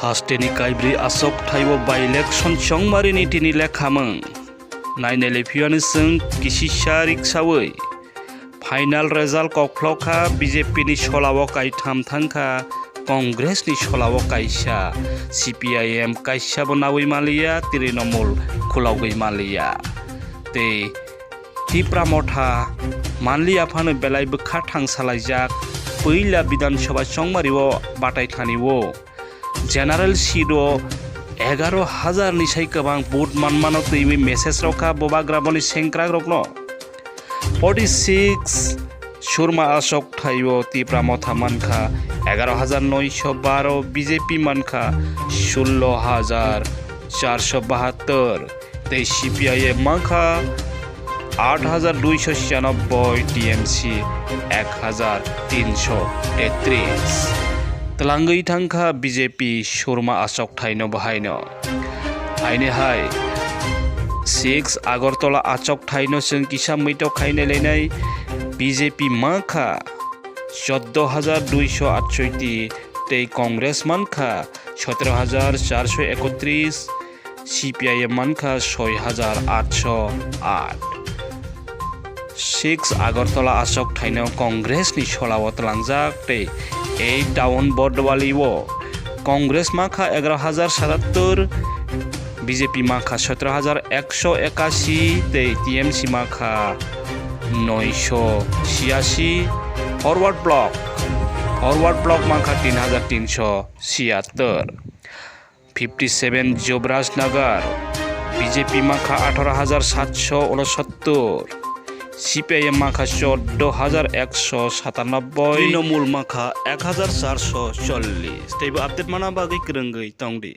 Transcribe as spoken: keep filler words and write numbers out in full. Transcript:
Hasteni kaibrwi achok thaibo by-election chongmarini tini lekhamung. Nainai le phiyani chwng kisisa riksawi. Final result kokhlokha, B J P ni solao kaitham thangkha, Congress ni solao kaisa, C P I M kaisabo nawi manliya, Trinamool khulogwi manliya. Tei Tipra Motha manliya phano belai bwkha thang salaijak, puila Bidhan Sabha chongmario batai thani o. General seat o egaro hajar ni sai kwbang vote manmano twiwi message rokha bubagra boni sengkrak rokno. Forty six surma achok thaio Tipra Motha mankha egaro hajar noisho baro, B J P mankha sullo hajar charso bahattor, tei C P I M mankha aat hajar duisho chiyanobboi, T M C ek hajar tinsho tetris. Twlangwi thangkha B J P surma achok thaino bahaino. Haini hai six Agartala achok thaino chwng kisa muitok khainai lainai, B J P mankha choddo hajar duisho atshoiti tei Congress mankha sotero hajar charso ekotris, C P I M mankha soi hajar atsho aat. Six Agartala achok thaino Congress ni solao twlangjak tei eight town Bordowali o Congress mankha egaro hajar satattor, B J P mankha sotero hajar ekso ekasi tei T M C mankha noisho siyasi. Forward Bloc, Forward Bloc mankha tin hajar tinsho siyattor. Fifty seven Jubraj Nagar, B J P mankha atharo hajar satso unosottor, C P I M mankha choddo hajar ekso satanobboi, Trinamool mankha ek hajar charso chollis. Teibo update mana bagwi kwrwngwi tongdi.